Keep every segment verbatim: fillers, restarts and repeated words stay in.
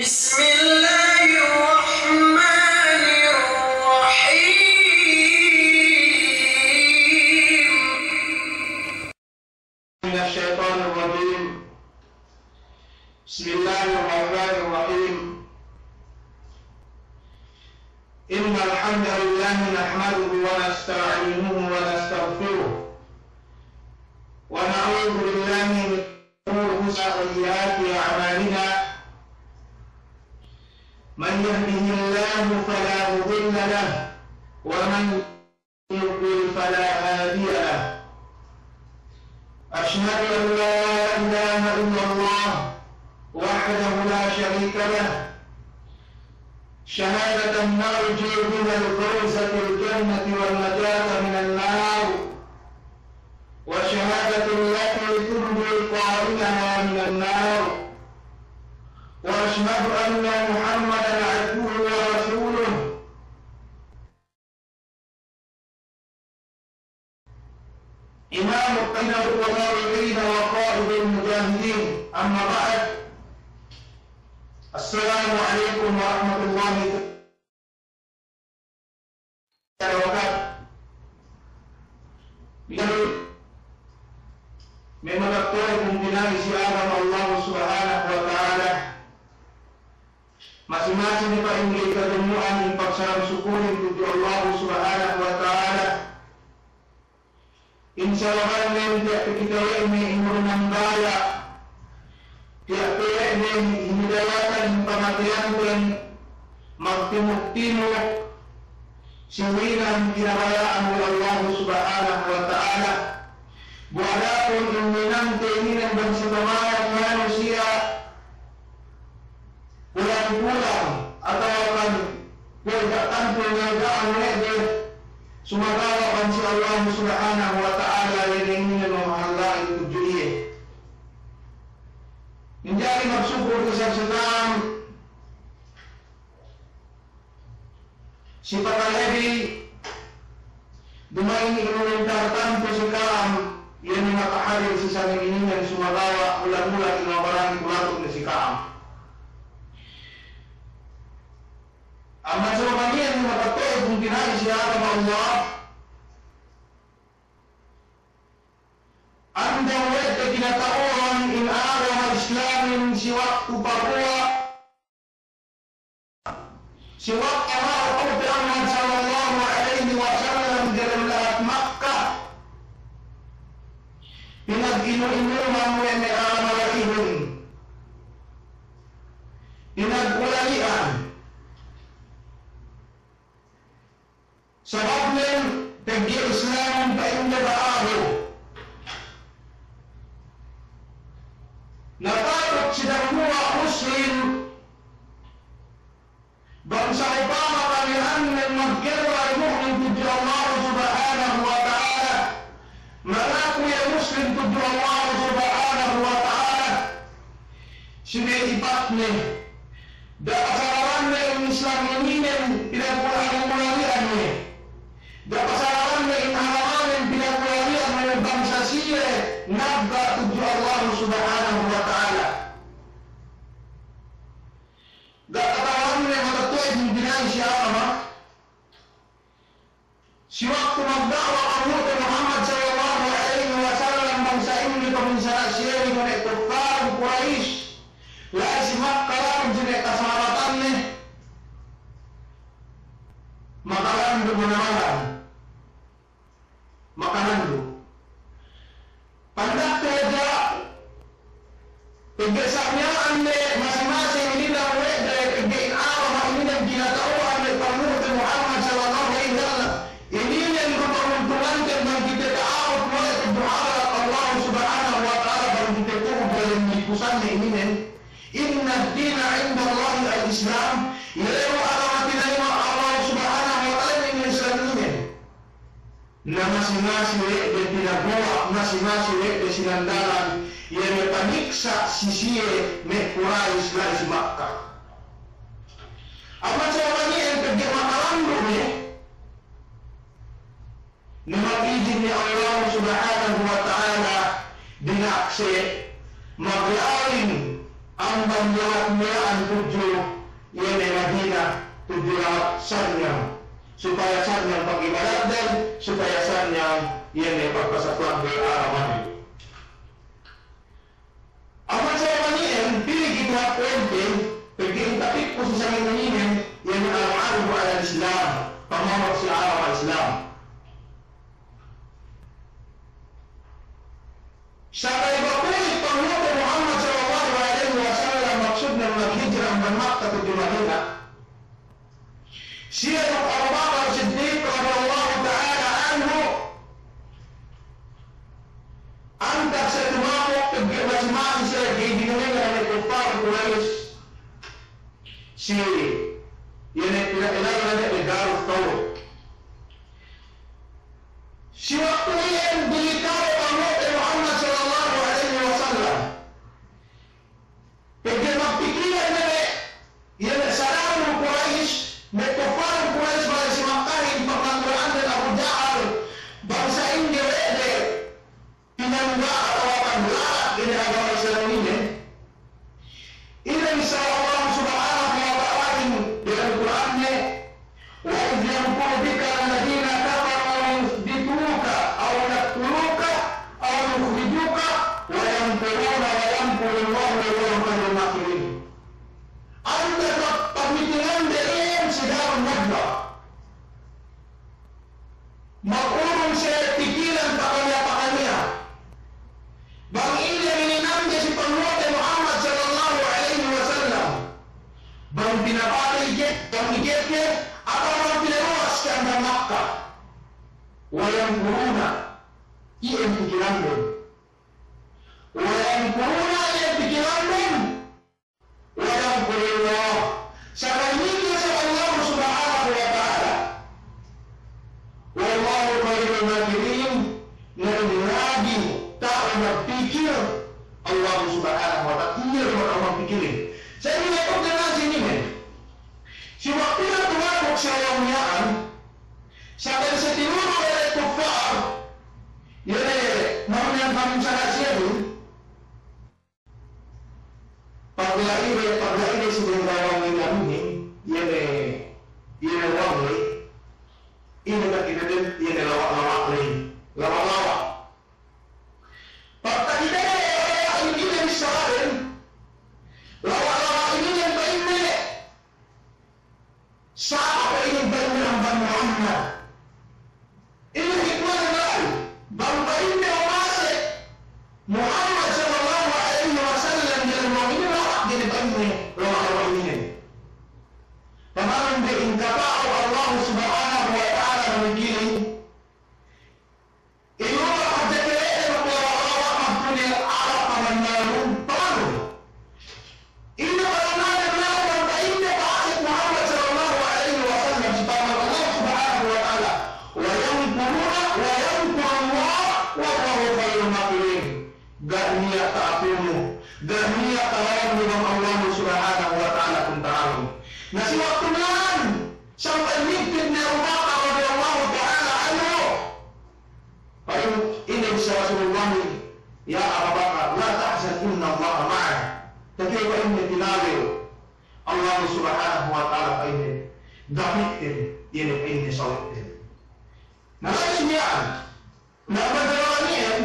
بسم الله الرحمن الرحيم. من الشيطان الرجيم. بسم الله الرحمن الرحيم. إن الحمد لله نحمده ونستعينه ونستغفره، ونعوذ بالله من شرور أنفسنا وسيئات أعمالنا. من يهده الله فلا مضل له، ومن يضلل فلا هادي له. أشهد أن لا إله إلا الله وحده لا شريك له، شهادة نرجو بها الفوز في الجنة والنجاة من النار، وشهادة التي تنجي قائلها من النار، وأشهد أن محمدا عبده ورسوله. إمام الطيبين والطاوعين وقائد المجاهدين. أما بعد. السلام عليكم ورحمة الله تعالى وبركاته. Iye me' matetto'a pungtina'i si agama Allah Subhanahu wa Ta'ala. Masi-masi ne pa'in ga'i kadumu'an in pagsalam sukulin tudju Allah Subhanahu wa Ta'ala. In sababannen tiya' pe kite we' ne in uru nambaya', tiya' pe we' ne hinidayatan in pamateyanten magtimuk-timuk si hinang kinabaya'an we' Allah Subhanahu wa Ta'ala. Bu adapun in hinangte inin bang si tamayang manusiya' kulang-kulang atawa kan kuwe' ga' tantu niyaga'an we' de, sumagawa' bang si Allah Subhanahu wa Ta'ala iye ne inin mamahala'in tudju iye. Manjari magsukul isab si ka'am si pakalebi, duma'in inin tartantu si ka'am, iye ne makahadir si sangem inin sumagawa' mula-mula inin barani kulatun ne si ka'am. Amban sabab iyan ne matetto'a pungtina'i si agama Allah, andang we' te kinata'uhan in agama Islamin si waktu paguwa', si waktu a'a Muhammad sallallahu alaihi wasallam diyalem lahat Makkah, pinag-inu-inuhan we' me' a'a mala'ihun, pinag-ulali'an. Sababnen pegge' Islamin pa'inde ba'ahu. Na patut si dambuwa' Muslim, bang sa'upama kaniyanen magkebra mu'min tudju Allah Subhanahu wa Ta'ala, mangaku iye Muslim tudju Allah Subhanahu wa Ta'ala, si me' ipatne, da'a pasalamanne in Islam ininen pinagulali-ulali'anne. Da'a pasalamanne in agamanen pinagulali'anne bang sa siye nabba' tudju Allah Subhanahu wa Ta'ala. Da'a pasalamanne matetto'a pungtina'i si agama. Si waktu magda'wa Panghu'te Muhammad sallallahu alaihi wasallam bang sa'ingge paminsana' siye ne me' kuffar Quraish, la'i si Makkah la'i si me' kasahalatanne, makalandu' manawalan. Makalandu'. Pandakte hadja, pegge' sa' miya'an ne masi-masi inin we' de, pegge' in agama inin kinata'uhan we' Panghu'te Muhammad sallallahu alaihi wasallam. Ininen du pa'untunganten bang kite ta'abut we' tudju hadarat Allah Subhanahu wa Ta'ala bang kite tu'u diyalem likusanne ininen. Inna ad-dina 'inda Allahi al-Islam. Iye du agama tinayima' Allah Subhanahu wa Ta'ala inin Islam inin. Na masi-masi we' de pinaguwa', masi-masi we' de sinandalan, iye ne paniksa' si siye me' Quraish la'i si Makkah. Amban sabab iyan pegge' makalandu' ne, na mag-ijin ne Allah Subhanahu wa Ta'ala dina'ak siye maglawin amban lahat miya'an tudju, iye ne Madina, tudju lahat Sanyang, supaya Sanyang pag'ibadatden, supaya Sanyang, iye ne pagpasatu'an bi Arabahadi. Amban sabab inin, pī kite hap kuwente, pegge' in tapikku si sangem inin, iye ne al-harbu alal Islam, pamahut si agama Islam. Saka ibaku panghu'te Muhammad sallallahu alaihi wasallam maksudnen maghijra amban Makka tudju Madina. Siye duk Abu Bakar Siddiq radiyallahu ta'ala anhu, antag siye tumapuk pegge' masi-masi siye ga'i dinengan we' kuffar Quraysh si, iye ne, pina'ilalan we' Garu Thawr. Si waktu iyan dinilikaw panghu'te Muhammad sallallahu alaihi wasallam. Pegge' magpikilan ne, iye ne, sararu Quraysh, me' kuffar Quraysh bale' si Makkahin, pagnakura'anden Abu Jahal, bang sa'ingge we' de pinangga' atawa paglarak ine agama Islam inin. Ine bissā Allah Subhanahu wa Ta'ala inin diyalem Kur'anne, وإذ يمكر بك الذين كفروا ليثبتوك أو يقتلوك أو يخرجوك ويمكرون ويمكر الله والله خير الماكرين. Antag pag-, pagmitingande iyan si Darun Nadwa. Magurung siye pikilan pakaniya-pakaniya. Bang ine mininamde si panghu'te Muhammad sallallahu alaihi wasallam. Bang pinapatey ke, bang iket ke, atawa bang pinaluwas ke amban Makka. Wa yamkuruna, iyan pikilanden. Wa yamkuruna, iyan pikilanden. Wa yamkurullah. Saka mikil isab Allah Subhanahu wa Ta'ala. Wallahu khairul makirin. Ngan lagi ta'u magpikil Allah Subhanahu wa Ta'ala. Iye du magpikilin. Sa' ine pagdanasin inin. Si waktu ne tumapuk si laum miya'an, saka si tinuru' we' kuffar, iye ne, maminsan-minsan siye du. Pagla'i de, pagla'i de si denggawan inin, iye ne, iye ne wang ley, iye ne takiteden, iye ne lawa'-lawa' ley, lawa'-lawa'. Pagtakiteden lawa'-lawa' inin, iye ne bissāden, lawa'-lawa' inin pa'inne, Sa' pa'inne bang amban Muhammad. Ine hikmanen la'i, bang pa'inne umase' Muhammad sallallahu alaihi wasallam diyalem lawang inin, la'i pa'inne lawa'-lawa' inin. Pamanun de in kapa'u Allah Subhanahu wa Ta'ala mikilin. Inuwa pajekele duk lawa'-lawa' magpuli ala pamanun. Pamanun. Ine pamanun, pamanun pa'inne pa'ase' Muhammad sallallahu alaihi wasallam si parman Allah Subhanahu wa Ta'ala, "Wa yamkuruna wa yamkurullah wallahu khairul makirin." Ga' niya' ta'atunu, ga' niya' talawannu bang Allah Subhanahu wa Ta'ala kuntarahin. Na si waktu miya'an, sampay nigpit ne Abu Bakar radiyallahu ta'ala anhu. Pa'in inin si Rasulullah, "Ya Aba Bakar, la tahzan innallaha ma'ana." Takiye pa'inne tinabil Allah Subhanahu wa Ta'ala pa'inne, gapiten, iye ne pa'inne sawitten. Na la'i miya'an, na madalaman iyan,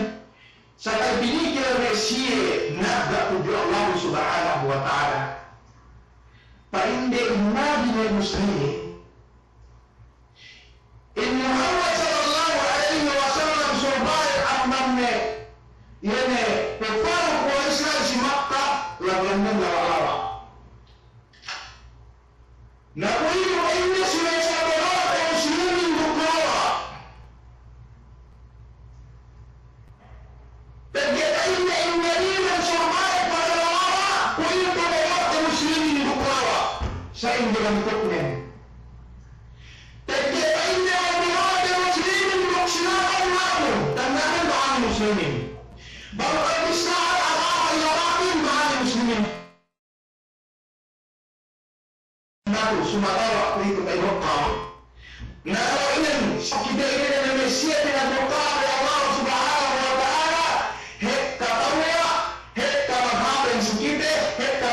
sa' tabinikil ne siye nagga' tudju Allah Subhanahu wa Ta'ala. Pa'inde in Nabi ne Muslimin, in Muhammad sallallahu alaihi wasallam survive amban me', iye ne, kuffar Quraish la'i si Makka, labihan ne lawa'-lawa'. Na kuwe'itu pa'inde subey sabab lawa' te Muslimin duk lawa'. Pegge' pa'inde in Madina survive pasal lawa', kuwe'itu lawa' te Muslimin duk lawa'. Sa'ingge bantuknen. Pegge' pa'inde lawa' te Muslimin duk sinaka' lawa', tanda'nen bang anu Muslimin. Bang pa'in sinaka' lawa' iye batin bang anu Muslimin. Natu, sumagawa' kuwe'itu ka'in hukam. Na, inin, si kite inin ne me' siye pinaghukaman we' Allah Subhanahu wa Ta'ala, hekka tawwa, hekka maghapen si kite, hekka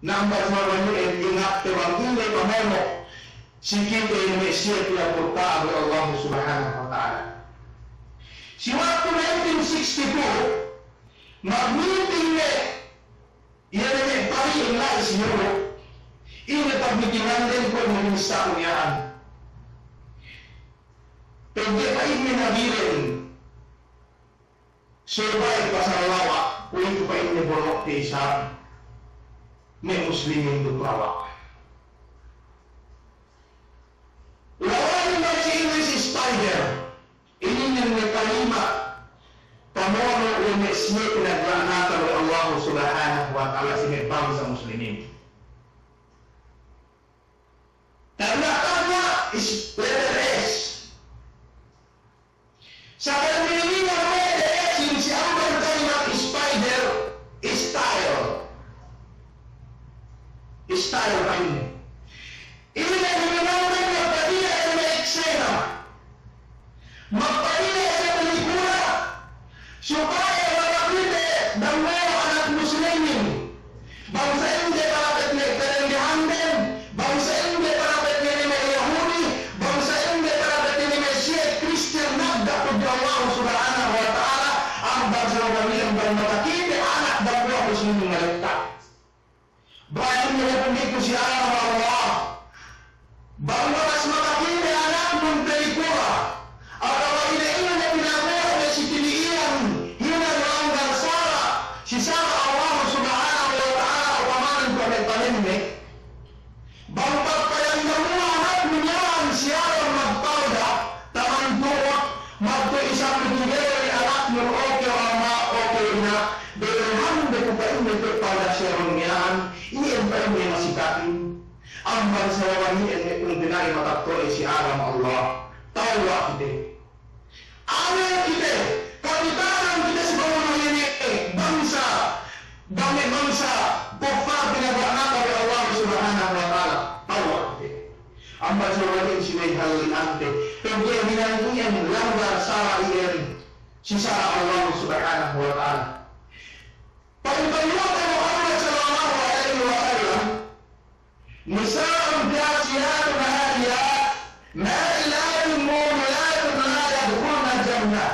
Na amban sabab inin, ingatte bang ine pamono' si kite ine me' siye pinaburta'an we' Allah Subhanahu wa Ta'ala. Si waktu nineteen sixty-two, magmiting ne iye ne me' pari'in la'i si Europe, ine pagmitinganden kuwe' ne ministaku miya'an. Pegge' pa'inne nabilen, survey pasal lawa', kuwe'itu pa'inne bono'te isab me' muslimin duk lawa'. Lawa' inin bahasa Inglis spider, inin ne kalima pamono' we' me' siye pinagla'natan we' Allah Subhanahu wa Ta'ala si me' bangsa muslimin. Tagna'-tagna' is letter S. Sa' kalimat inin letter S inin si amban kalimat spider, style. Style pa'inne. Ine hinangne magpatila' me' eksena. Magpatila' si pelikula, supaya makakite dambuwa' anak muslimin. Bang sa'ingge panapet me' kadendehannen, bang sa'ingge panapet me' Yahudi, bang sa'ingge panapet me' siye Kristiyan, nagga' tudju Allah Subhanahu wa Ta'ala, amban sabab iyan bang makakite anak dambuwa' muslimin ngaletta'. Bang ine ne punggitu si agama Allah. Bang bakas makakite anaknun pelikula, atawa ine-ine ne pinabuwa' ne si T V iyan, hinang langgal sara' si sara' Allah Subhanahu wa Ta'ala, upamanen kuwe' me' palemme. Bang pagpayam dambuwa' anaknun iyan si alam magpalda, taman tu'ut, magtu'u isab lutu ga'i anaknun, o kew ama', o kew ina', duk hande ku pa'inne kuwe' palda si alam miya'an, iyan pa'inne masi ka'in. Amban sabab iyan ne pungtina'i matetto'a si agama Allah. Tawwa' kite. Amel kite, kapitanan kite si bangsa inin, bangsa, bang me' bangsa kuffar pinagla'natan we' Allah Subhanahu wa Ta'ala. Tawwa' kite. Amban sabab iyan si me' halli'ante, pegge' hinang iyan langgal sara' iyan si sara' Allah Subhanahu wa Ta'ala. Pa'in Pangulute Muhammad sallallahu alaihi wasallam, نساء كاسيات عاريات مائلات مميلات لا يدخلن الجنة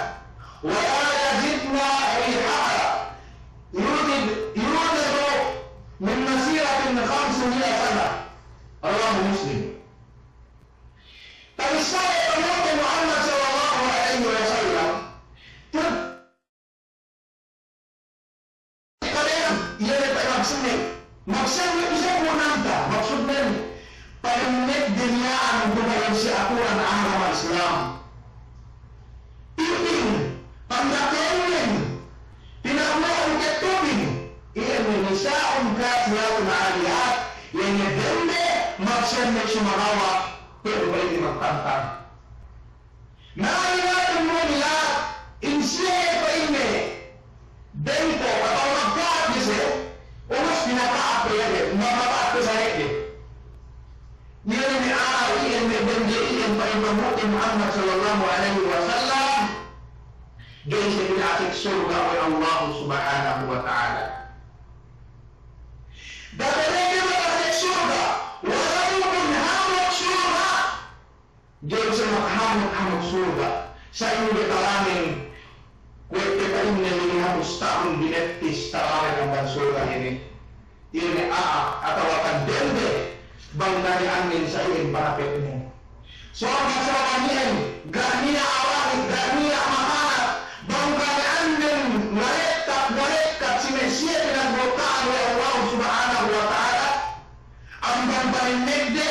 ولا يجدن ريحها يوجد، يوجد من مسيرة خمسمائة سنة. رواه مسلم. Tabissā we' Pangulute Muhammad sallallahu alaihi wasallam, Iye ne pa'in magsemmek. Magsemmek isab kunanta, maksudnen, pa'in magdunyahan kuwe' si aturan agama Islam. Pipin, pandakennen, pinamu'un kettupin, iye ne نساء كاسيات عاريات, iye ne dende magsemmek sumagawa' kuwe' du pa'in magtantang. مائلات مميلات, in siye pa'inne bengko atawa magka'at dise, ubus pinaka'at pe iye, magka'at pe sa iye. Iye ne a'a iyan me' dende iyan pa'in Pangulute Muhammad sallallahu alaihi wasallam, ga'i siye pinasek surga' we' Allah Subhanahu wa Ta'ala. Da'a pe ga'i pinasek surga', walaupun hamut surga'. Ga'i siye makahamut-hamut surga'. Sa'ingge talanen, kuwe' pe pa'inne lime hatus tahun binettis talanen amban surga' inin. Iye ne a'a, atawa kan dende, bang kani'annen sa iyan panapetnen. Surga' sa iyan, ga' niya' awani, ga' niya' makanat, bang kani'annen malekkat, malekkat si me' siye pinagmurta'an we' Allah Subhanahu wa Ta'ala, amban pa'in magde,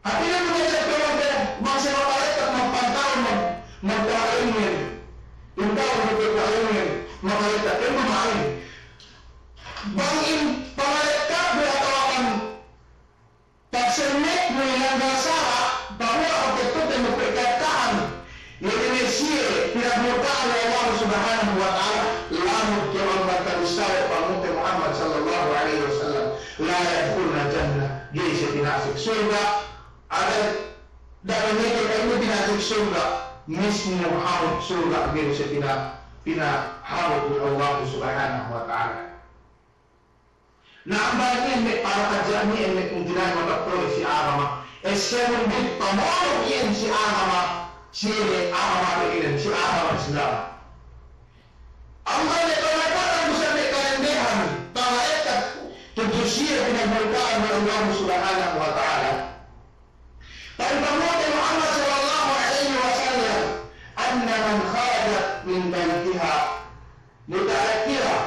Hātinen duma'in sa' pa'inte, bang siye makalekkat magpantalun, mag-, magpa'ingin. Indaw magpa'ingin, makalekkat, iye duma'in. Bang in pangalekkat du atawa kan pagsemmek du iyan ga' sara', pamuwa' kettute magpekkahan. Iye ne siye pinagmurta'an we' Allah Subhanahu wa Ta'ala, lamud kew amban tabissā we' Pangulute Muhammad sallallahu alaihi wasallam, لا يدخلن الجنة, ga'i siye pinasek surga', adad da'a ne ke pa'inne pinasek surga', mismu hamut surga' ga'i siye pina-, pinahamut we' Allah Subhanahu wa Ta'ala. Na amban iyan me' para hadja' iyan me' pungtina'i matetto'e si agama. Essebun bi pamono' iyan si agama, si agama iyan, si agama Islam. Amban me' pangataran du sa me' kalendehan, panga'ekka tudju siye pinagmulka'an we' Allahu Subhanahu wa Ta'ala. Pa'in Panghu'te Muhammad sallallahu alaihi wasallam, أن من خرجت من بيتها متنكرة.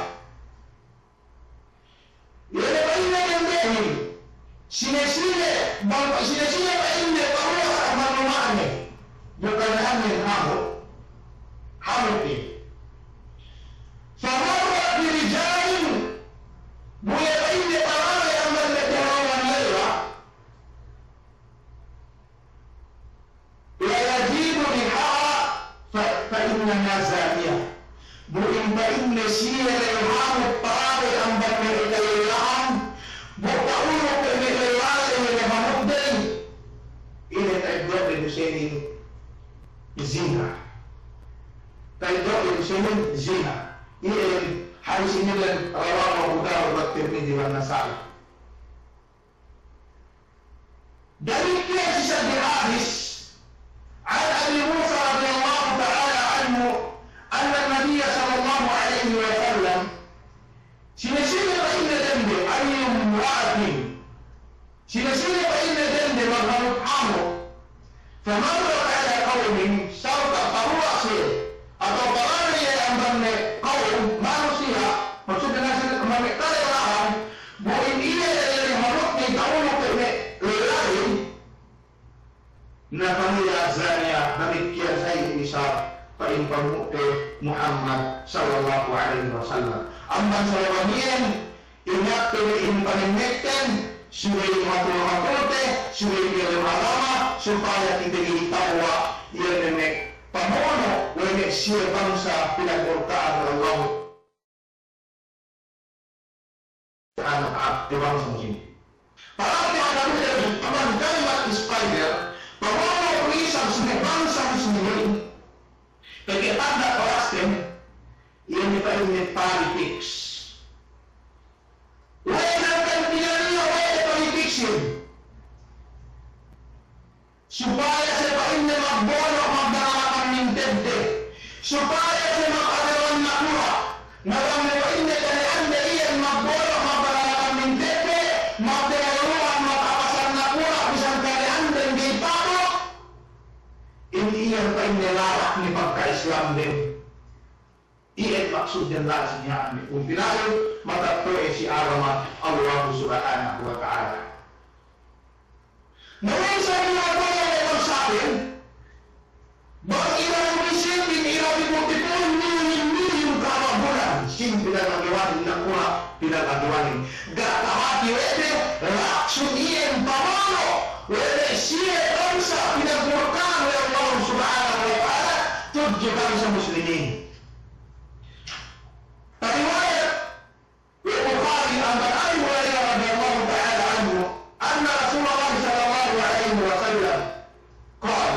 Iye ne pa'inne dendehin, sine-sine, bang sine-sine pa'inne paluwas amban luma'ne, bu kanne hamut, hamut iye. فمرت برجال, bu iye pa'inne palale amban me' dehelluhan lella, لا يجد ريحها ف-، فإنها زانية. Bu in pa'inne siye ley hamut palale amban me' lellahan, bu ta'uluk we' me' lella ley hamut dey, ine ta'eddo'de du siyehin zina. Ta'eddo'de du siyehin zina. Iye hadis inin رواه أبو داود والترمذي والنسائي. Damikkiyan si saddi hadis, عن أبي موسى رضي الله تعالى عنه أن النبي صلى الله عليه وسلم, sine-sine pa'inne dende, أي امرأة, sine-sine pa'inne dende maghamut-hamut, فمرت على قوم, sarta paluwas iye, atawa palale iye amban me' qawm, manusiya', maksudne sine amban me' kalellahan, bu in iye ley hamutne ta'uluk we' me' lellahin, na فهي زانية, damikkiyan sa iye isab, pa'in Panghu'te Muhammad sallallahu alaihi wasallam. Amban sabab iyan, ingatte me' in panemmekten, subey matul-matulte, subey me' agama, supaya kite ga'i tewwa', iye ne me' pamono' we' me' siye bangsa pinagmulka'an we' Allahu Ta'ala, bangsa muslimin. Para kalimat spider, pamono' isab si me' bangsa muslimin, pegge' tanda' parasten, iye ne pa'inne politics. We'ey ne hangkan pinaniya', we'ey ne politics iyan. Supaya siye pa'inne magbono', magdalalakan mintedde. Supaya siye mag'ajaran nakura'. Na bang ne pa'inne kani'ande iyan magbono', magdalalakan mintedde, magdalalakan, mag'apasan nakura', bisan kani'ande ga'i pato'. In iyan pa'inne larak ne pagka-Islamden. Iye maksudden la'i si miya'an me' pungtina'i matetto'e si agama Allahu Subhanahu wa Ta'ala. Na minsan ginagawa me' bangsaten, bang ila lumisin bin ila tipun-tipun milyun, milyun ka'am bulan, sin pinag'ajawanin nakura', pinag'ajawanin. Ga' tahati we' de, langsung iyan pamono' we' de siye bangsa pinagmulka'an we' Allahu Subhanahu wa Ta'ala, tudju bangsa muslimin. Riwayat Bukhari, amban Abi Hurairah radiyallahu ta'ala anhu, anna Rasulullah sallallahu alaihi wasallam qal,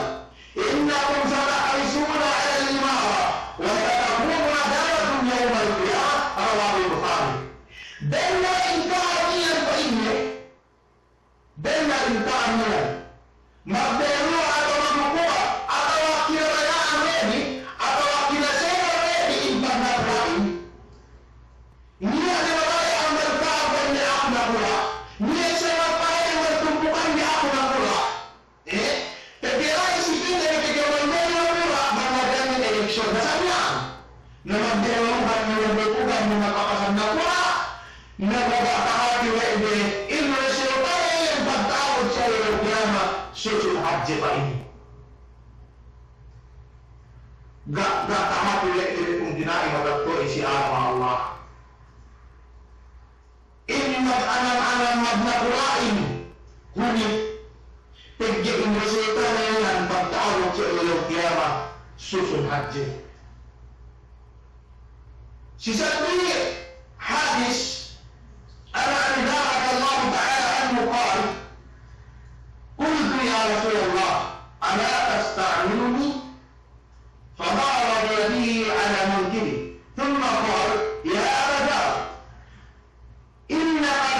innakum satahrisuna 'alal imara wa satakumuna da'watun yawmal qiyamah, rawahul Bukhari. Bennal in ka'am iyan pa'inne, bennal in ka'am iyan magdehellu atawa magdukura' atawa kinabaya'an we' bi atawa kinaseban we' bi in pagnakura'in. Niya' ne babaye' amban ka'am pa'inne aku nakura'. Niya' isab magpa'in amban tumpukan bi aku nakura'. Eh, pegge' la'i si kite, pegge' amban me' nakura', bang ngadanin eleksyon. Na sa' miya'an. Na magdehelluhan, na magdukuran, na magpapasan nakura', na ga' tahati we' de, in resultane iyan pagta'abut si ellew kiyamat, susun hadje pa'in. Ga', ga' tahati we' de, pungtina'i matetto'e si agama Allah. In mag-anang-anang magnakura'in, hunit, pegge' in resultane iyan pagta'abut si ellew kiyamat, susun hadje. Si saddi hadis, an Abi Dharr radiyallahu ta'ala anhu qal, qultu ya Rasulallah, ala tasta'minuni? Fadharaba biyadihi ala mankibihi, thumma qal, ya Aba Dharr, innaka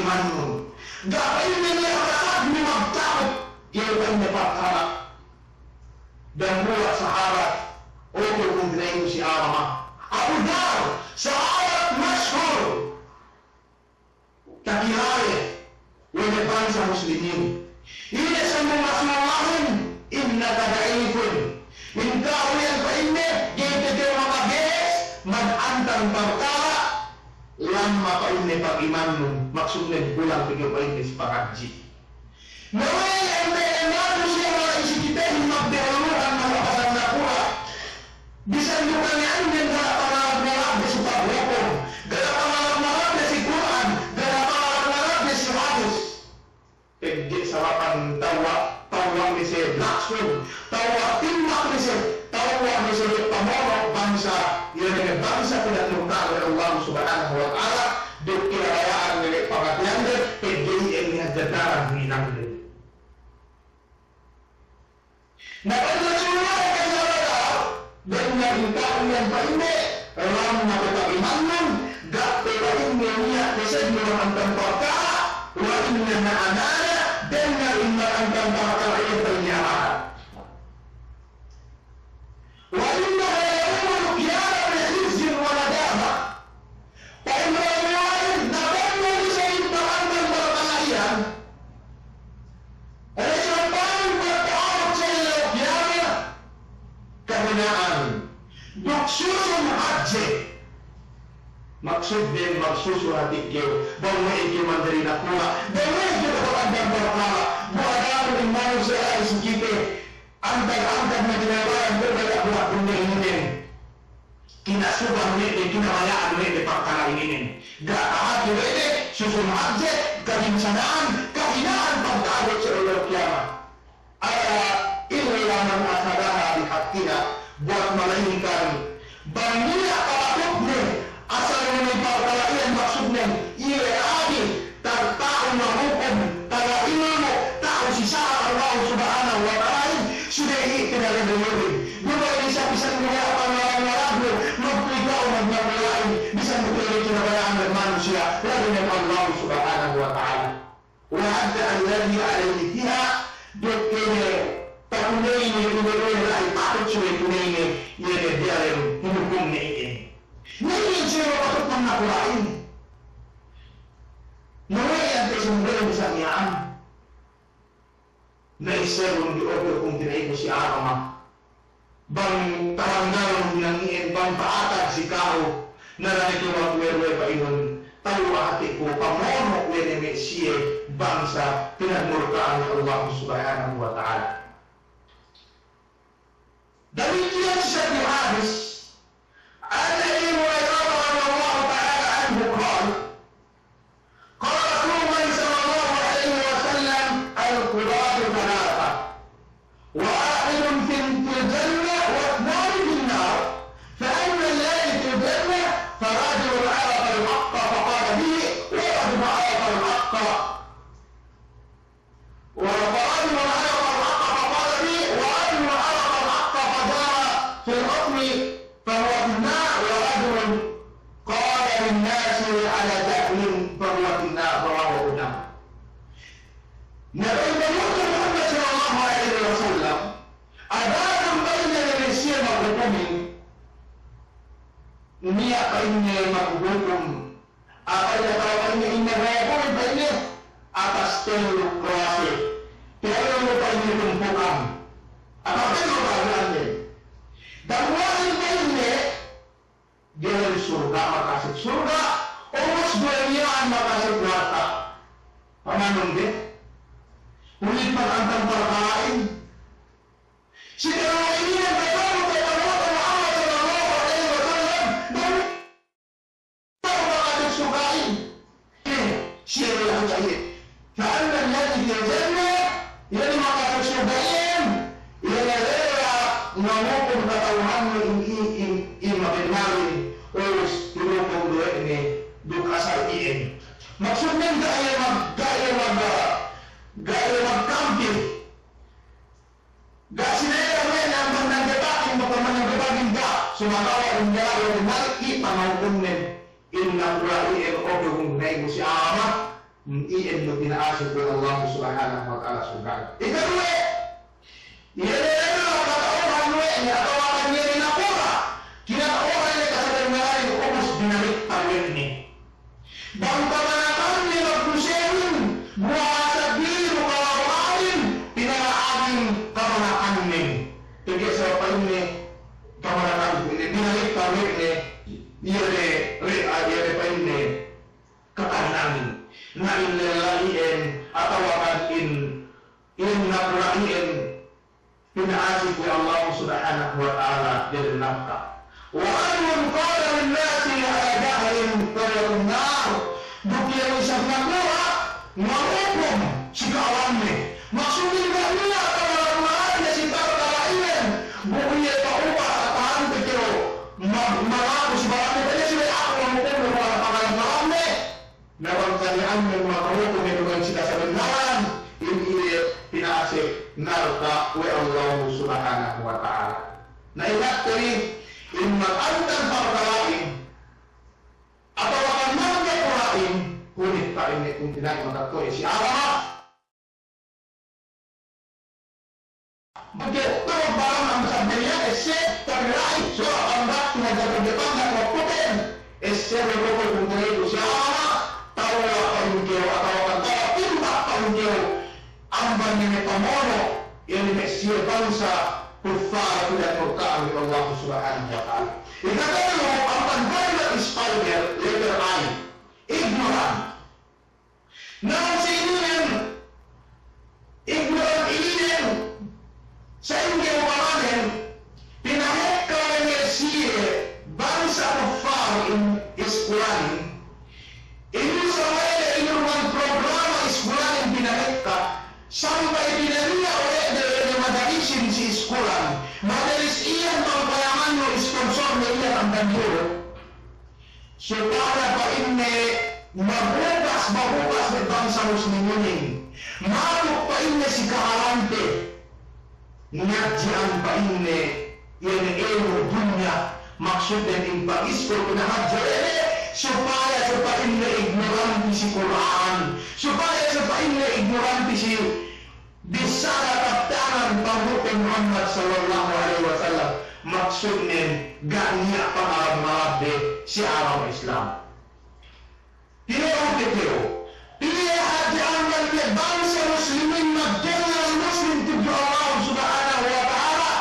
imannun. Ga' pa'inne niya' rakat magta'u, ga'i pa'inne parkala'. Dambuwa' sahabat, o, kuwe' pungtina'iku si Arama. Abu Dhar, sahabat mashhur. Takilale we' ne bangsa muslimin. Ine sambung Rasulullahin, innaka da'ifun. In ka'u iyan pa'inne, ga'i pe kew makage'es, magantang parkala', lamma pa'inne pagimannun, maksudnen kulang pe kew pa'inne si pangadji'. Na we'ey ente, ente manusiya' mala' isi kitehin magdehuluhan malabasan nakura'. Bisan du kani'anden ga' pangarap-ngarapde si paghukum, ga' pangarap-ngarapde si Kur'an, ga' pangarap-ngarapde si hadis. Pegge' sababan tewwa', tewwa' ne siye langsung, tewwa' timbak ne siye, tewwa' ne siye pamono' bangsa, iye ne bangsa pinagmurka'an we' Allah Subhanahu wa Ta'ala, duk kinabaya'an ne pangateyande, pegge' iye ne hadja daran hinangde. Na pa'in Rasulullah, kajabata, bennal in ka'u iyan pa'inne, lamma pe pagimannun, ga' pe pa'inne niya' kesed magantang parkala', wa inna na'anana, bennal in magantang parkala' iyan pa'inne amana. Wa innaha yawmul qiyamati khizyun wa nadamah. Pa'in Rasulullah, na bennal isab in magantang parkala' iyan, resapan pagta'abut si ellew kiyamat, kahina'an duk susun hadje. Maksudden magsusu hati' kew, bang we'ey kew manjari nakura', bang we'ey kew magantang parkala', bu adapun in manusiya' la'i si kite, antag-antag ne binayaran, bu diyata' buhat dunya ininen. Kinasuban we' de, kinabaya'an we' de parkala' ininen. Ga' tahati we' de, susun hadje, kabinsana'an, kahina'an pagta'abut si ellew kiyamat. Ala illa man akhadhaha bihaqqiha, buwat malaingkan bang niya' kapatutne asal ne parkala' iyan, maksudnen iye adi, ta'u mahukum, taga ilmu', ta'u si sara' Allah Subhanahu wa Ta'ala, subey iye pinalebelebin. Duma'in isab bisan niya' pangarap-ngarapnu, magpika'u magnakula'in, bisan du iye kinabaya'an we' manusiya', labi ne Allah Subhanahu wa Ta'ala. Wa adda alladhi alayhi fiha, duk kene pakuneyne, kene la'i patut subey kuneyne, iye ne diyalem hukumne iye. Iye ne subey patut magnakula'in. Na we'ey ante sumudele bisan miya'an. Na isebun du ope pungtina'iku si agama. Bang talanggalun hinang iyan, bang ta'atag si ka'u, na da'a ne kew magduwe-duwe pa'inun, talu' hatiku, pamono' we' ne me' siye bangsa pinagmurka'an we' Allah Subhanahu wa Ta'ala. Damikkiyan si hadis, عن أبي هريرة رضي الله تعالى عنه قال، قال رسول الله صلى الله عليه وسلم، القضاة ثلاثة، واحد في، في الجنة واثنان في النار، فأما الذي في الجنة فرجل عرف الحق فقال به، ورجل عرف الحق ورجل عرف الحق فقال به، ورجل عرف الحق فجار في الإثم فهو في النار، ورجل قال للناس على جهل فهو في النار. رواه أبو داود. Na pa'in Nabi Muhammad sallallahu alaihi wasallam, adapun pa'inne ne siye maghukumin, niya' pa'inne maghukum, Apa iye tawa' pa'inne, inne hukumin pa'inne, atas tellu klase, tellu pa'inne tumpukan. Apa tellu klase ande? Dambuwa'in pa'inne, diyalem surga', makasek surga', ubus duwe miya'an makasek narka'. Pamanun de? Kulit pagantang parkala'in. Si tellu inin, kata Muhammad sallallahu alaihi wasallam, dan Makasek surga'in. Siye bilang sa iye. Fa amma alladhi fil jannah, iye ne makasek surga'in, iye ne lella ngahukum kata'uhanne in, in, in, in mabennalin, ubus hinukum du we' ne duk asal iyan. Maksudnen ga' iye mag-, ga' iye mag-, ga' iye magkampi. Ga' sinedda we' ne amban nanggebakin, baka mananggebakin ga', sumagawa' in diyalem mali' pangahukumnen, in nakula' iyan oke hung naibu si a'a. iyan du pina'asek we' Allah Subhanahu wa Ta'ala surga'in. Ikaruwe, iye ne ella kata'uhan we' ne atawa kan iye ne nakura', kinata'uhan ne kasabennalan ubus binalik pa we' ne. Bang kamanakanne magdusehin, buwasa biru kalawahin, pinala'agin kamanakanne. Pegge' sabab pa'inne, kamanakan pa'inne, binalik pa we' ne, iye ne, re-, iye ne pa'inne, kakahinangin. Na in lella iyan, atawa kan in, in nakura' iyan, pina'asek we' Allah Subhanahu wa Ta'ala diyalem nafka. Wa rajulun qala linnasi ala jahlin falyakun nar. Duk iye isab nakura' ngahukum si ka'awanne. Maksudnen ga' niya' pangalawan-ngalanne si parkala' iyan. Bu iye pa'ubas, tahante kew ma-, mangaku si baranne, pa'inne subey aku ngahukum, bu aku pangalawan-ngalanne. Na bang sani'an ne maghukum iye duman si kasabennalan, in iye pina'asek narka' we' Allahu Subhanahu wa Ta'ala. Na ingat kami, in magantan parkala'in, atawa kan magnakura'in, hunit pa'inne kuntina'in magatto'e si agama. Pegge' tu'u baran amban sabda niya', esse, tabila'i, suwa' pandak, tinadja pegge' pandak waktuten. Esse, me' bokol kuntina'in du si agama, tawwa' pa'in kew, atawa kan tawwa' timbak pa'in kew, amban iye ne pamono', iye ne me' siye bangsa kuffar, pinagmurka'an we' Allah Subhanahu wa Ta'ala. Ikatellu, amban verb spider, letter I, ignorant. Na, si ininen, ignorant ininen, sa'ingge upamanen, pinahekka we' ne siye bangsa kuffar in iskulanin, inin sa' we' ne inurungan programa iskulanin pinahekka, sampay pinaniya' we' ne, we' ne madalisin si iskulan, madalis iyan bang payamannu, sponsor ne iyan amban diyalem. Supaya pa'inne mabukas, mabukas ne bangsa musliminin. Matuk pa'inne si kahalante. Ngadji'an pa'inne iye ne ilmu' dunya. Maksudnen in pag-iskul pinahadje we' ne, supaya, supaya pa'inne ignoranti si Kur'an. Supaya, supaya pa'inne ignoranti si bissara kabtangan panghu'te Muhammad sallallahu alaihi wasallam, maksudnen ga' niya' pangarap-ngarapde si agama Islam. Tilew, tilew. Piye hadja amban me' bangsa muslimin magjengngal muslim tudju Allah Subhanahu wa Ta'ala.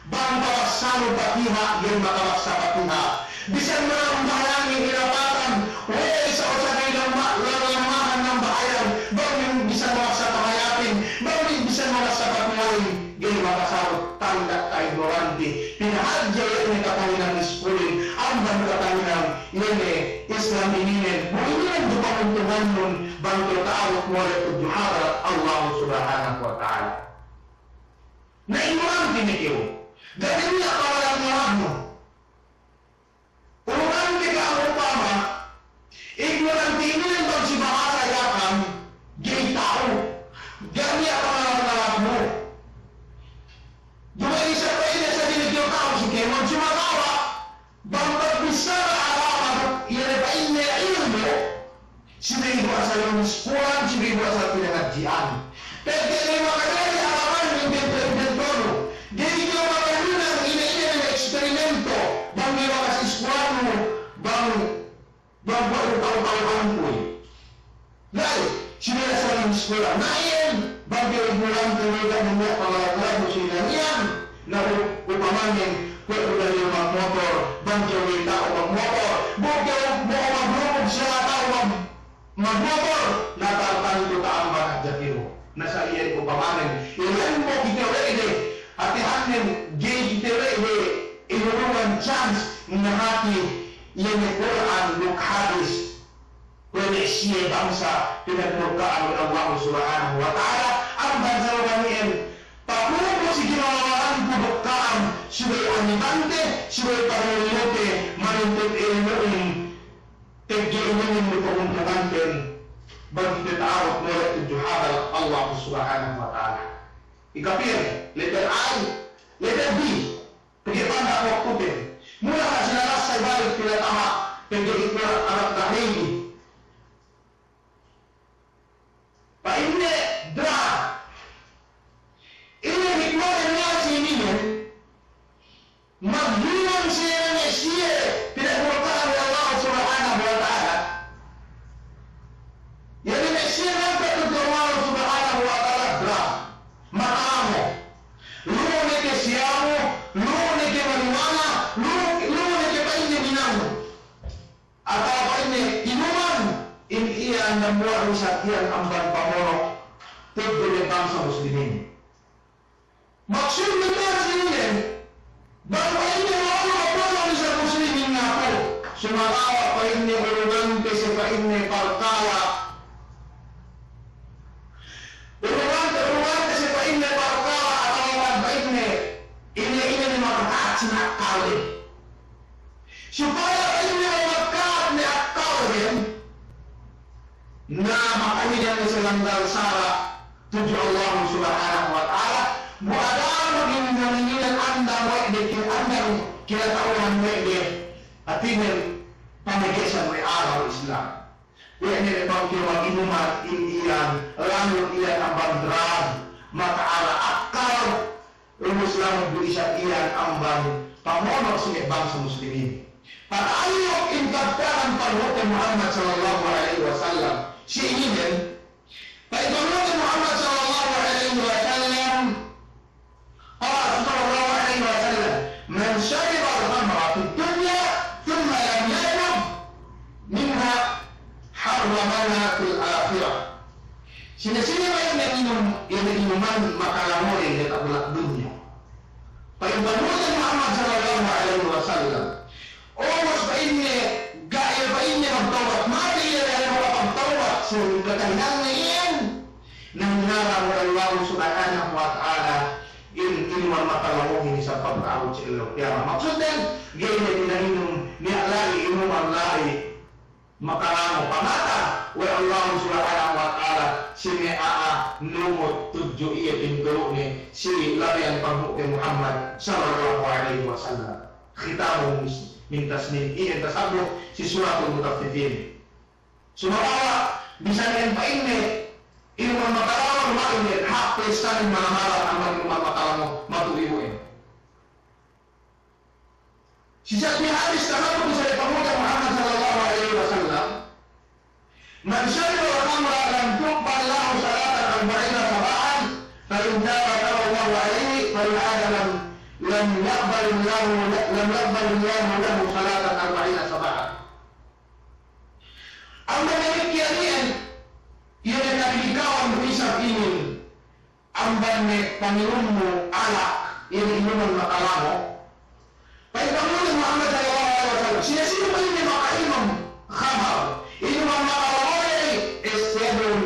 Bang tabassanu Patiha', ga'i makabassa Patiha'. Bisan manambahayangin inapatan, we' isab sa' ga'i lamma-, lammahan nambahayang, bang bisan mabassa tahayatin, bang bisan mabassa Patihahin, ga'i makasabut, tanda' ka'ignoranti. Pinahadje we' ne katahinang iskulin, amban katahinang iye ne Islam ininen, bu ininen du pangutungannun, bang kew ta'abut mole' tudju hadarat Allah Subhanahu wa Ta'ala. Na ignoranti ne kew. Ga' niya' pangarap-ngarapnu. Ignoranti ka'am upama, ignoranti inin bang si bahasa Yakan, ga'i ta'u, ga' niya' pangarap-ngarapnu. Duma'in isab pa'inne sa' dine kew ta'u si kēmon, sumagawa' bang pagbissara agama duk iye ne pa'inne ilmu', subey du asal iskulan, subey du asal pinangadji'an. Pegge' ne makajari agamahin imbento-imbentonu. Ga'i kew makahinang ine-ine ne eksperimento, bang ga'i bakas iskulannu, bang, bang kuwe' du tau-tauhanku. Ga'i, subey asal iskulan. Na iyan, bang kew ignorante ne, ga' niya' pangarap-ngarapnu si inang iyan. Na u-, upamanen, kuwe' du dalil magmotor, bang kew ga'i ta'u magmotor. Bu kew mo'o maglubug si lahat ta'u mag- magmotor, na tartantu ta'amban hadja kew. Na sa' iyan upamanen, iyan bo kite we' de, hātihannen ga'i kite we' de inurungan chance ngahāti iye ne Kur'an duk hadis we' ne siye bangsa pinagmurka'an we' Allah Subhanahu wa Ta'ala, amban sabab iyan, pakuku si kinalawaranku duk ka'am, subey anibante, subey panilute, manuntut ilmu'in, Pegge' inin du pa'untunganten bang kite ta'abut mole' tudju hadarat Allah Subhanahu wa Ta'ala. Ikapiye ne, letter I, letter B, pegge' pandak waktuten. Mula' ka sinabassa ibalik pinataha', pegge' ikuwe' anak tahrimi. dambuwa' isab iyan amban pamono' tudju me' bangsa muslimin. Maksudnen si inin, bang pa'inne ma'unu ma'unu isab muslimin ngaku, sumagawa' pa'inne urungante si pa'inne parkala', urungante, urungante si pa'inne parkala' atawa pa'inne ine-ine ne makakaat si akkalden. Supaya pa'inne makakaat ne akkalden, na makahinang ne si langgal sara' tudju Allah Subhanahu wa Ta'ala, bu ada'nu in maninginen andang we' de, kinata'uhan we' de, hātinen pamegesan we' agama Islam. We' ne bang kew maginuman in iyan, lanut iyan amban drug, maka'ala' akkal, lumus lamud du isab iyan amban pamono' si me' bangsa muslimin. Pata'alluk in kabtangan panghu'te Muhammad sallallahu alaihi wasallam, si inin, pa'in panghu'te Muhammad sallallahu alaihi wasallam, qala sallallahu alaihi wasallam, "Man sharibal khamra fid dunya thumma lam yatub minha harramaha fil akhirah." Sine-sine pa'inne inum, iye ne inuman makalango' iye ne diyata' bulak dunya. Pa'in panghu'te Muhammad sallallahu alaihi wasallam, ubus pa'inne, ga' iye pa'inne magtawbat, mate iye da'a ne magtawbat, sa'ingge katahinangne iyan, na hinaram we' Allah Subhanahu wa Ta'ala in inuman makalangohin isab pagta'abut si ellew kiyamat. Maksudnen, ga'i ne pina'inum niya' la'i inuman la'i makalango, pangata we' Allah Subhanahu wa Ta'ala si me' a'a numut tudju iye pinturu'ne, si labeyan panghu'te Muhammad sallallahu alaihi wasallam. Khitamuhu misk, min tasnim, iyan tasabbut si Suratul Mutaffifin. Sumagawa' bisan iyan pa'inne inuman makalango, duma'in iyan hāp pa'issanin mala-mala amban inuman makalango, matu'u ibu'in. Si sa'ati hadis tasabbut si panghu'te Muhammad sallallahu alaihi wasallam, "Man sharibal khamra lam tuqbal lahu salatu arba'ina sabahan, fa in taba taba Allahu alaihi, fa in 'ada lam, lam yaqbal lahu, lam yaqbal Allahu lahu salatu arba'ina sabahan." Amban damikkiyan iyan, iye ne kadilikawan du isab inin amban me' panginummu alak, iye ne inuman makalango. Pa'in panghu'te Muhammad sallallahu alaihi wasallam, sine-sine pa'inne makainum khamar, inuman makalango, iye ne, istahdun,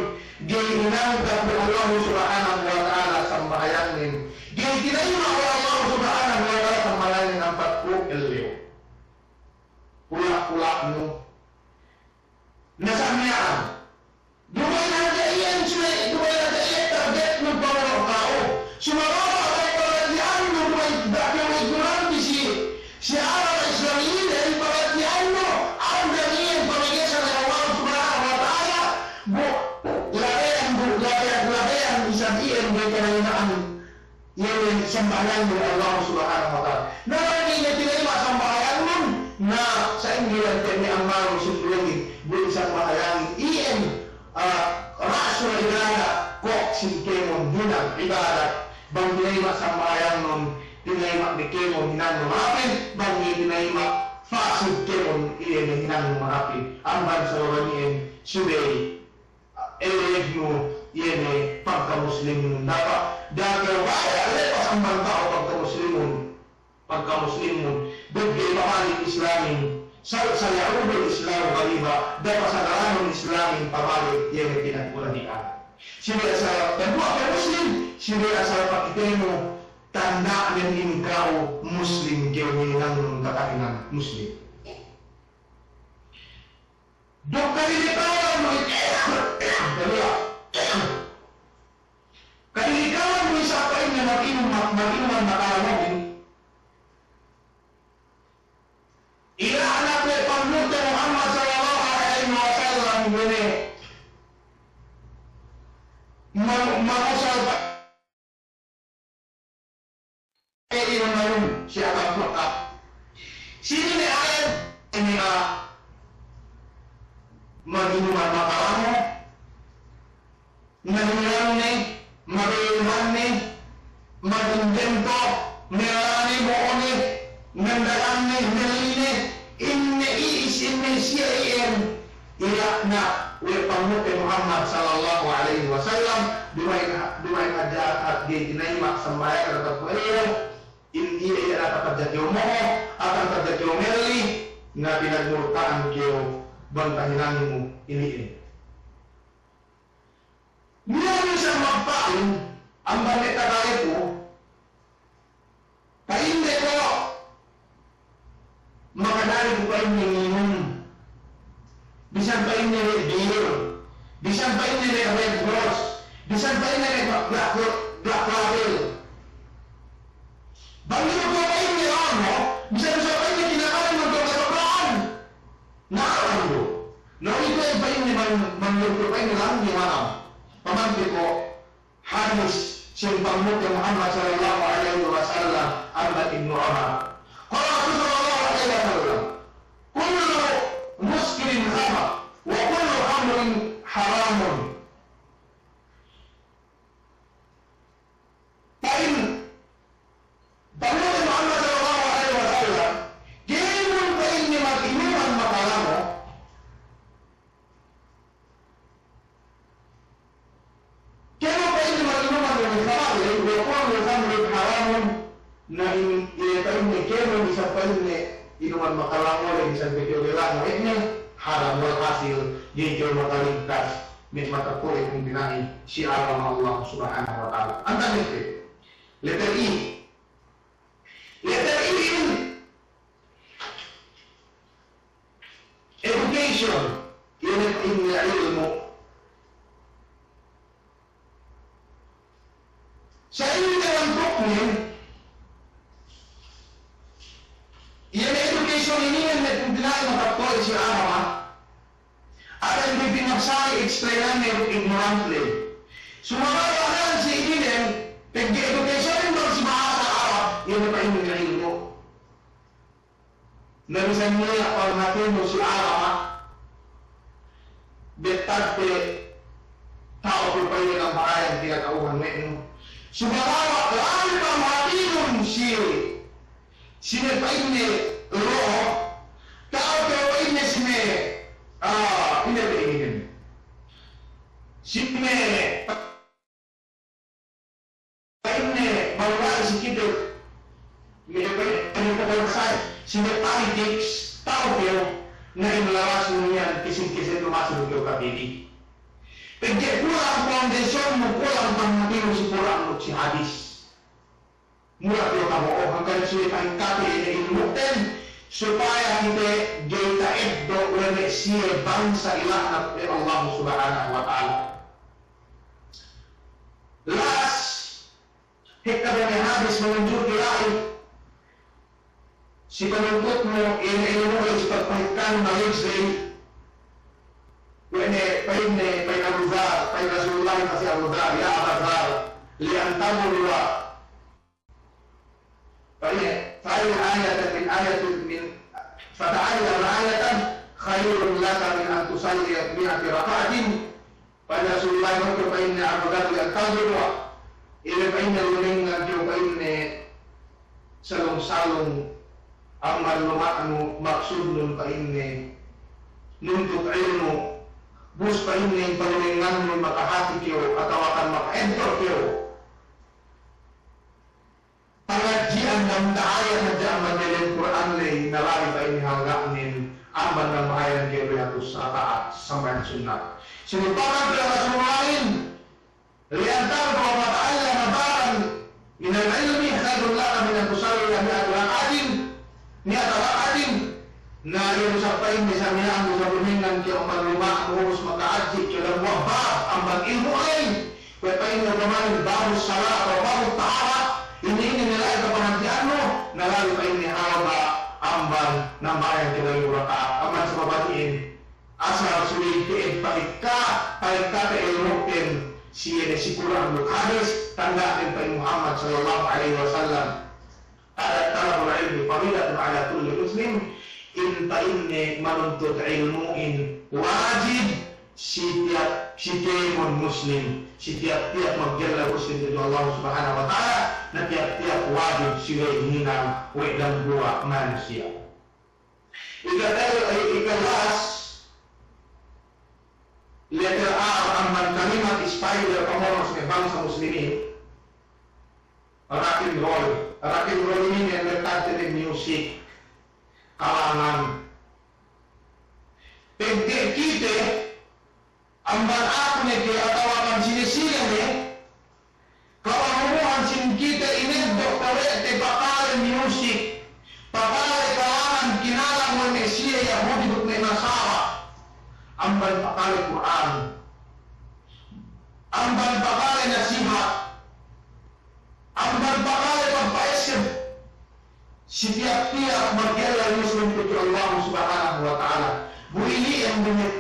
ga'i inangkat we' Allah Subhanahu wa Ta'ala sambahayangnen, ga'i tinayima' we' Allah Subhanahu wa Ta'ala sambahayangnen ampat pū' ellew. Pula'-pula'nu. Na sa' miya'an, duma'in hadja iyan, duma'in hadja iyan targetnu pamono' ka'u. Sumagawa' bang pangadji'annu duma'in, bang kew ignorante si, si agama Islam inin, pangadji'annu, andang iyan pamegesan Allah Subhanahu wa Ta'ala, bu labeyan, bu labeyan, labeyan isab iyan ga'i tinayima'an iye ne sambahayangnu we' Allah Subhanahu wa Ta'ala. Na bang ga'i ne tinayima' sambahayangnun, na sa'ingge iyan te me' ammalnu sinduwehin, bu sambahayangin iyan, ah, ra'sul ibadah, kōk sin kēmon hinang ibadat. Bang tinayima' sambahayangnun, tinayima' ne kēmon hinangnun ma'apin, bang ga'i tinayima', fasid kēmon iye ne hinangnun ma'apin. Amban sabab iyan subey ellew nu iye ne pagkamuslimnun, da'a, da'a kew baya' lepas amban ka'u pagkamuslimun, pagkamuslimnun, duk ga'i pabalik Islamin, sa-, saya'udul Islamu ghariba, da'a pasagalanun Islamin pabalik iye ne pinagkurani'an. Subey asal dambuwa' kew Muslim, subey asal pakitenu tanda'nen in ka'u Muslim kew hinangnun katahinang Muslim. Duk kadilikawan du i-, kadilikawan du isab pa'inne mag-inum, mag-, mag-inuman makalangohin. Ila'nat we' Panghu'te Muhammad sallallahu alaihi wasallam, iye ne ma-, mangusal pa- Inin manum si akan kota. Sine ne a'a, inin a'a maginuman we' panghu'te Muhammad sallallahu alaihi wasallam, duma'in, duma'in hadja hāti ga'i tinayima' sambahayang diyata' kuwe' iye, in iye, iye diyata' hadja kew mo'o, atawa hadja kew melli, na pinagmurta'an kew bang tahinangnu ili'in. Niya' isab magpa'in, amban me' kataleku, pa'inne ko' makadali ku pa'inne nginum. Bisan pa'inne ne beer. Bisan pa'inne ne Red Horse. Bisan pa'inne ne Black, Black Label. Bang inu ko' pa'inne anu, bisan, bisan pa'inne kinakanan magkapagpa'an. Na, anu. Na, itu in pa'inne man, man, itu pa'inne lang ni manam. Pamante ko' hadis sin panghu'te Muhammad sallallahu alaihi wasallam, amban Ibnu Umar. Qala Rasul sallallahu alaihi wasallam, "Kullu muskirin khamr, wa kullu khamrin haramun." Pa'in panghu'te Muhammad sallallahu alaihi wasallam, kēmon pa'inne maginuman makalango, kēmon pa'inne maginuman makalango, wa kullu khamrin haramun, na in, iye pa'inne kēmon isab pa'inne inuman makalango, iye isab pa'inne lango, iye ne haram, walhasil, ga'i kew makaligtas, me' matakuwe' kumpina'i si agama Allah Subhanahu wa Ta'ala. Antag ne, letter E. Letter E in education, iye ne in ilmu'. Sa'ingge antuknen, iye ne education inin ne kumpina'i matakuwe' si agama, Adan pī pinagsali explain-ne duk ignorant ley. Sumagawa' adan si inin, pegge' education bang si bahasa Arab, iye ne pa'inne ilmu'. Na bisan niya' panghatinu si agama, bettadte ta'u ku pa'inne nambahayang tinata'uhan we' nu. Sumagawa' labi panghatinun si Sine pa'inne lo, ta'u kew pa'inne sine, ah, ine pa'inne. Sine pa'inne mawla'i si kite, me' pa'inne pa'inne sine politics, ta'u kew, na in lawas nu iyan kisin-kisin nu masi nu kew kapili. Pegge' kulang foundation nu, kulang panghatinu si Kur'an duk si hadis. Mura' kew tabo'o, hangkan siye pahekka te ine ilmu'ten, supaya kite ga'i ta'eddo' we' me' siye bangsa ila'nat we' Allah Subhanahu wa Ta'ala. Last, hekka te me' hadis manunjuki la'i, si panuntutnu ine ilmu'in si pagpahekkanu na lejley, we' ne pa'inne, pa'in Abu Dhar, pa'in Rasulullah si Abu Dhar, ya Aba Dhar, li an tabluga Fa in, fa in ayatan min ayatin min, fata'allam ayatan khairun laka min an tusalliya mi'ata raka'atin. Pa'in Rasulullah, maka pa'inne, abagadu yang tabu wa, ine pa'inne lumengngan kew pa'inne salung-salung amban luma'nu, maksudnun pa'inne nuntut ilmu', ubus pa'inne palumengngannu makahati kew atawa kan makaeddo' kew pangadji'an duk ta'ayat hadja amban delem Kur'an ley, na labi pa'inne halga'nen amban nambahayang kew duwe hatus raka'at sambahayang sunnat. Sinupakan pa'in Rasulullahin, li an tabluga wa ta'allama baban minal ilmi khairun laka min an tusalliya mi'ata raka'atin, mi'ata raka'atin, na iye du isab pa'inne sa miya'an du isab lumengngan kew amban luma'nu, ubus makahadji' kew dambuwa' bab amban ilmu' ley. Kuwe' pa'inne upamanen babus salat atawa babut taharat, ine-ine ne la'i kapangadji'annu, na labi pa'inne halga' amban nambahayang kew duwe raka'at, amban sabab inin, asal subey te'ed pahekka, pahekka te ilmu'ten si ine, si Kur'an duk hadis, tanda'nen pa'in Muhammad sallallahu alaihi wasallam. Talabul ilmi faridatun ala kulli muslim, in pa'inne manuntut ilmu'in wajib si tiyap, si kēmon muslim, si tiyap-tiyap magjalla muslim tudju Allah Subhanahu wa Ta'ala, na tiyap-tiyap wajib si we' hinang we' dambuwa' manusiya'. Ika-, ika-, ikallas, letter R amban kalimat spider pamono' si me' bangsa Muslimin. Rock and roll. Rock and roll inin ne lettante ne music, kalangan. Pegge' kite, amban aku ne ke atawa kan sine-sine ne, kapamuhan sin kite ineddo' pe we' te pakale music, pakale kalangan kinalang we' me' siye Yahudi duk me' Nasara. Amban pakale Kur'an. Amban pakale nasihat. Amban pakale pagpa'esseb si tiyap-tiyap magdiyalem Muslim tudju Allah Subhanahu wa Ta'ala. Bu ili'en du me'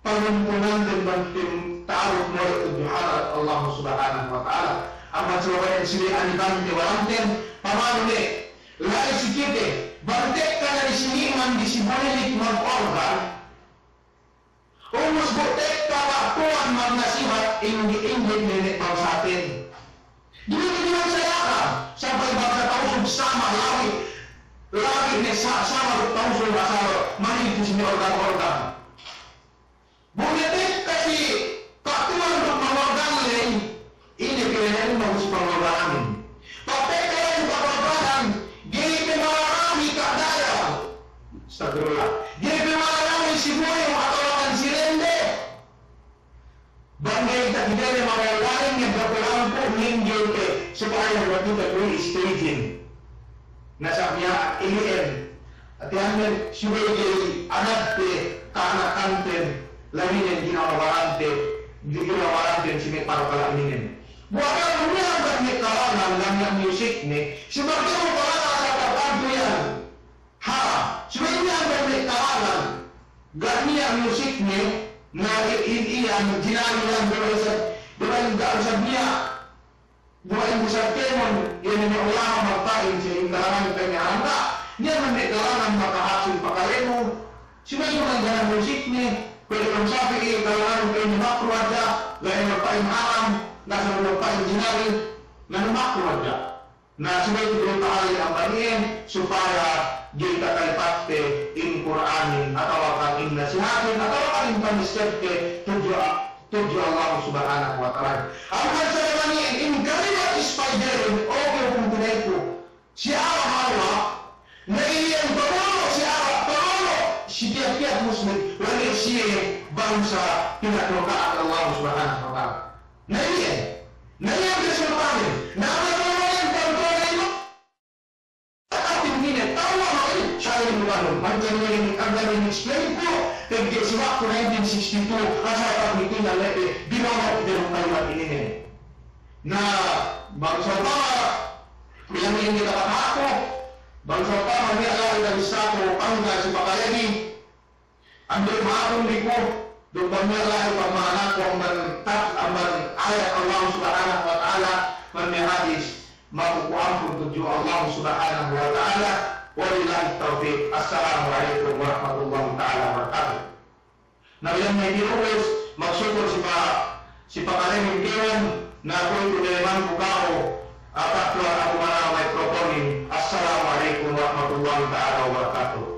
panguntunganten bang kite ta'aruf mole' tudju hadarat Allah Subhanahu wa Ta'ala. Amban sabab iyan si me' anibante waranten, pamanu ne, la'i si kite, bang tekka ne di sini man di si bunilik mag-organ, ubus bu tekka bang tuwan magnasihat, ingge-ingge ne me' bangsaten. Dili ne bangsa Yakan, sampay bangsa Tausug sama labi, labi ne sa-, sama duk Tausug asal manilik si me' organ-organ. Bu ne tekka si katuwan duk mangorgan ley, ine pinayam bagus pangorganin. Pagtekka ley pangorganin, ga'i pe mararami ka' dayang. Astagfirullah. Ga'i pe mararami si buyung atawa kan si rende. Bang ga'i takite ne mangorganin, ne ga'i pe lampu, ninggil pe, supaya makakite kuwe' istejin. Na sab niya' ili'en. Hātinen, subey ga'i adabte ka'anakanten, laginen ginawa barante, ginawa baranten si me' parkala' ininen. Bu akal niya' bang me' kalangan, bang niya' musikne, subey ga'i kalangan asal tartantu iyan. Haram. Subey niya' bang me' kalangan, ga' niya' musikne, na i-, i-, iyan, jinari iyan, duma'in sab, duma'in ga' sab niya'. Duma'in bu sab kēmon, iye ne me' ulama magpa'in si in kalangan pa'in haram ga'. Niya' man me' kalangan makahāp sin pakalenu. Subey duma'in ga' niya' musikne, kuwe' Imam Shafi'i kalangan pa'in makruh hadja, ga' iye magpa'in haram, ga' sab magpa'in jinari, na makruh hadja. Na subey tu'u ta'alin amban iyan, supaya ga'i takalipatte in Kur'anin, atawa kan in nasihatin, atawa kan in panessebte tudju, tudju Allah Subhanahu wa Ta'ala. Amban sa iyan in kalimat spiderin, oke hukum tinayku. Si Arab Allah, na iyan pamolo' si Arab, pamolo' si tiyap-tiyap Muslim, lagi' siye bangsa pinatu'u Allah Subhanahu wa Ta'ala. Na iyan, na iyan resultanen, na iyan resultanen, Atin ine, tawwa ma'in, sa'in luwanun. Mancam ine, agad ine explain ku, pegge' si waktu nineteen sixty-two, asal pagmitingan lebe, binono' de kalimat ininen. Na, bang sa'upama, iyan ine dapat aku, bang sa'upama niya' la'i dari satu pangga si pakalebi, Ambil ma'apun bi ku, duk bang niya' la'i pagma'anaku amban ta-, amban ayat Allah Subhanahu wa Ta'ala, bang niya' hadis, maku ku ampun tudju Allah Subhanahu wa Ta'ala. Wabillahit tawfiq. Assalamu alaikum warahmatullahi ta'ala wabarakatuh. Na iyan ne di uwis, magsukul si pa-, si pakalemin kewan, na kuwe'itu diyalemanku ka'u, apat tuwan aku manamal microphone-in. Assalamu alaikum warahmatullahi ta'ala wabarakatuh.